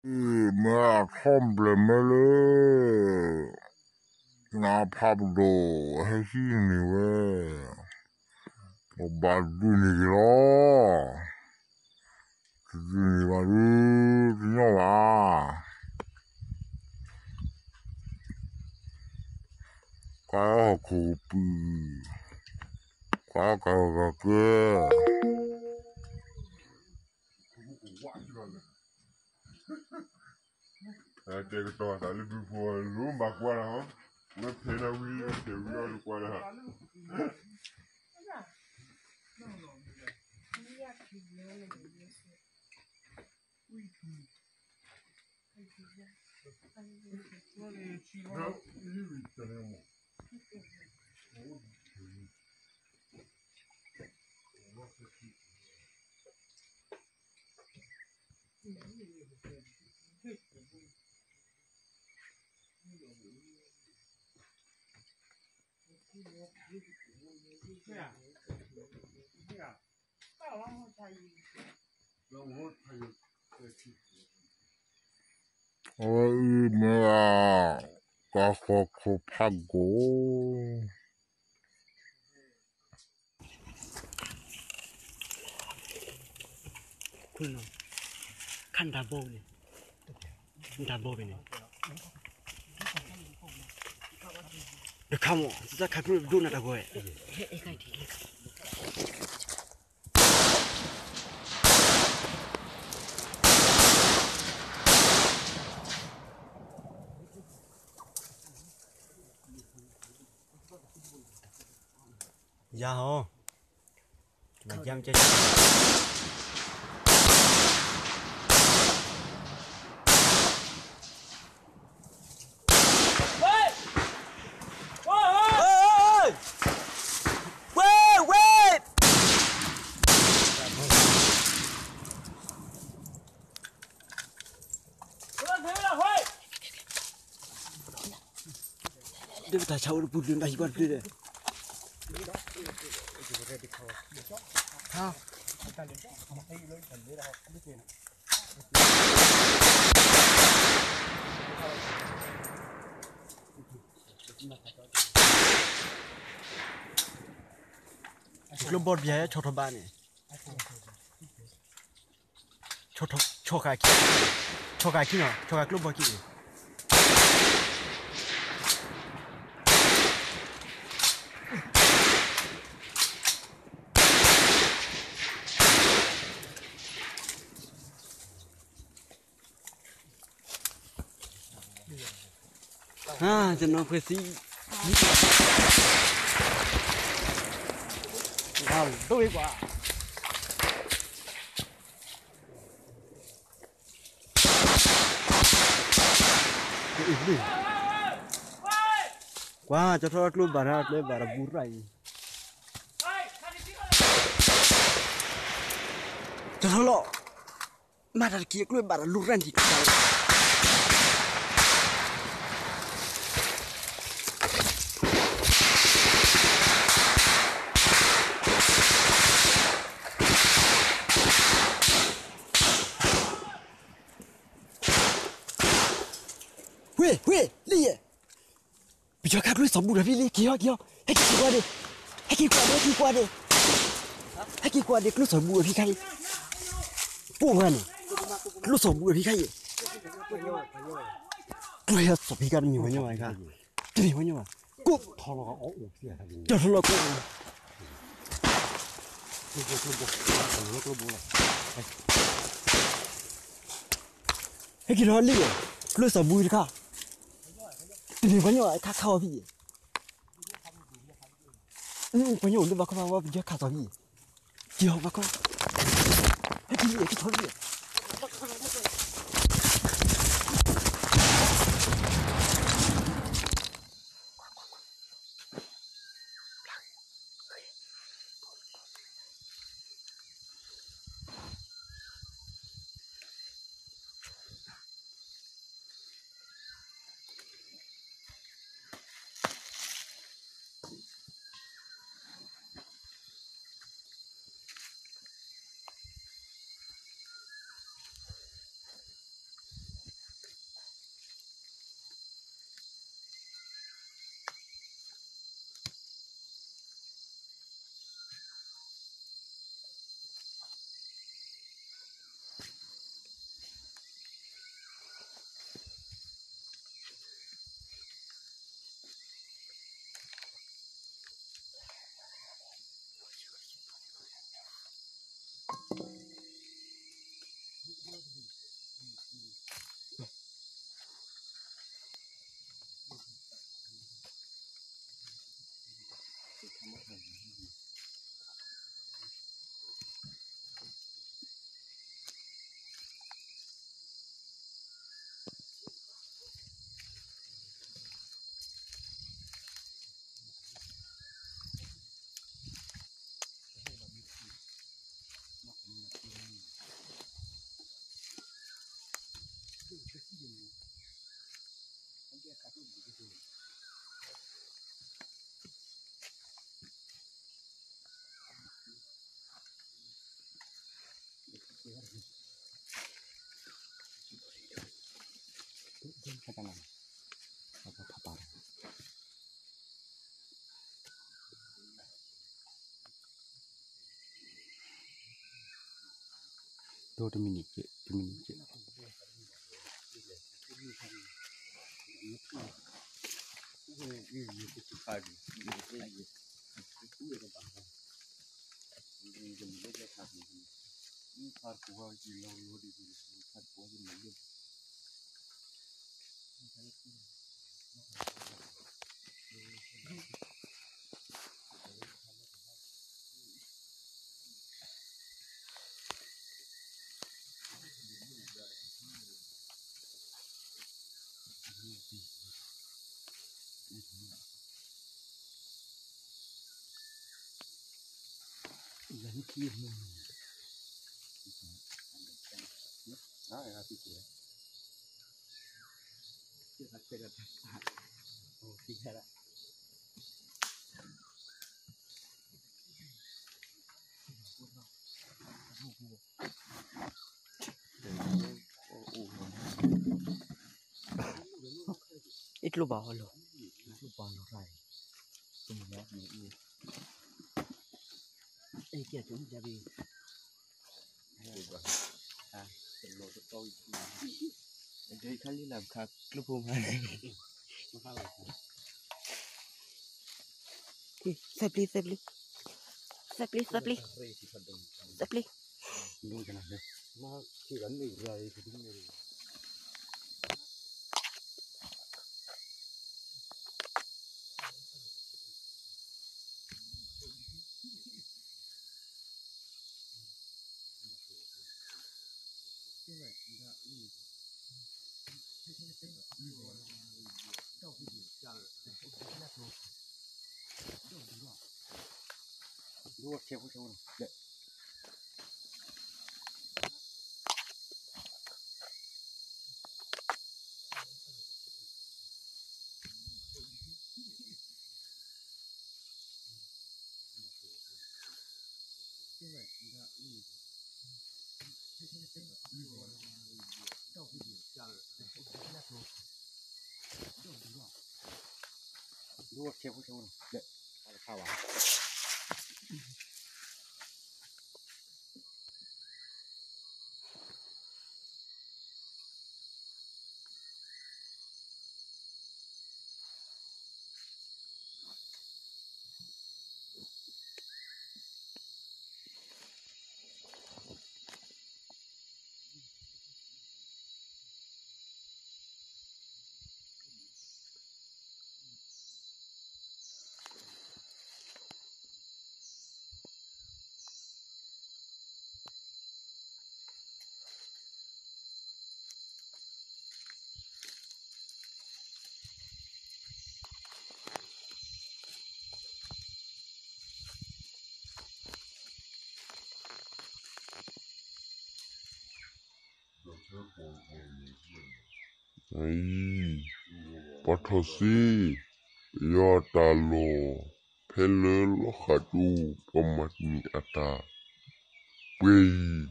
မ့ၢ်အထီၣ်ဘျဲးမ့ၢ်လၢ နဖးပဒိၣ် ဟဲဟံးန့ၢ်ဝဲ, ပဘၣ်ဒုးန့ၢ်က့ၤလီၤ, တဒုးန့ၢ်ဘၣ်ဒုး တညီဘၣ်, ကွၢ်ဟီၣ်ခိၣ်ကပူၤ, ကွၢ်ကၤကၤကဲ တဲာ်ကတီၤသးလၢဘုဖိလိၤမၤကွၢ်လီၤ, ဝဲဖဲဒၣ်ဝံၤ ဝဲဖဲဝံၤအီၤတကွၢ်လီၤ. အဝဲအံၤမ့ၢ် ပှၤဃီၤခိၣ်ဖး ကိၢ် ခါနတၢ်ဘီန့ၣ်, နတၢ်ဘီဖဲန့ၣ်, တခါမ့ၢ် တၢ်ခးကျိဒိၣ်နတၢ်ဘီဝဲ. ယၤဟီ, မၤယါမကဲ ဒ်ပတၢ်ဆါအိၣ်တပူၤဒုး တၢ်ဟံးကွၢ်တပူၤဒီး ကျိဘီတဘျီ ဆီၣ်ထီၣ်ဘးန့ၣ် ဆီၣ်ဃာ်ခံ, ဆီၣ်ဃာ်ခံနီၤ, ဆီၣ်ဃာ်ကျိဘီခံန့ၣ်. ကျွန်တော် ဖွဲ့စည်း, ဒိၣ်ဝဲကွၢ်. ကွၢ် ကၠီထီၣ်ကျိဘၣ်ဒီး ကျိဘၣ်ဒီးဘူးရၣ်အံၤ, ကၠီထီၣ်လီၤ. မၤတၢ်တက့ၢ် ကျိဘၣ်ဒီးလူၤရၣ်နံၤ ဝ့ၢ် ဝ့ၢ် လံယဲၢ်, ပယီၤခးကျိစီၤဘူၣ်ဒီးဖဲလံ က့ၤဟီ က့ၤဟီ, ဟဲက့ၤကွၢ်ဒ့, ဟဲက့ၤကွၢ်ဒ့, ဟဲက့ၤကွၢ်ဒ့, ဟဲက့ၤကွၢ်ဒ့, ကျိစီၤဘူၣ်ဒီးဖဲခါလံ, ပိၢ်ဝဲန့ၣ်, ကျိစီၤဘူၣ်ဒီးဖဲခါအံၤ, ကျိဟဲစီၤဖဲခါတမ့ၢ်ဝဲညီဘၣ်ခါ, တမ့ၢ်ဝဲညီဘၣ်, ကိး, ထီၣ်လီၤကိး ဟဲက့ၤထီၣ်လံ, ကျိစီၤဘူၣ်တခါ, တမ့ၢ်ပှၤညီဘၣ် ခါခါအီၤဖဲအံၤ, ပှၤညီအိၣ်လၢဘၣ်ခီဘၣ်ဝဲ ပယီၤခးစီၤဖဲအံၤ, က့ၤအီၤဘၣ်ခီ, ဟဲက့ၤလံ က့ၤထီၣ်လံ. ဒိၣ်တမံၤနံၤက့, တမံၤနံၤက့. အ့ၣ် ကျိဘၣ်အီၤလီၤ, ကျိဘၣ်လီၤရၣ်, အ့ၣ် ကဲ ကျိမ့ၢ်ဘၣ်, ခါလံလၢခါကျိဖိမး, သၢပျံၤ သၢပျံၤ, သၢပျံၤ သၢပျံၤ, သၢပျံၤ. ပှၤထီၣ်စ့, ယွၤတၢ်လီၢ်, ဖဲလၢလီၤဃးတူၢ် ပှၤမၤတမံၤအတၢ်ပှဲၤအံၤ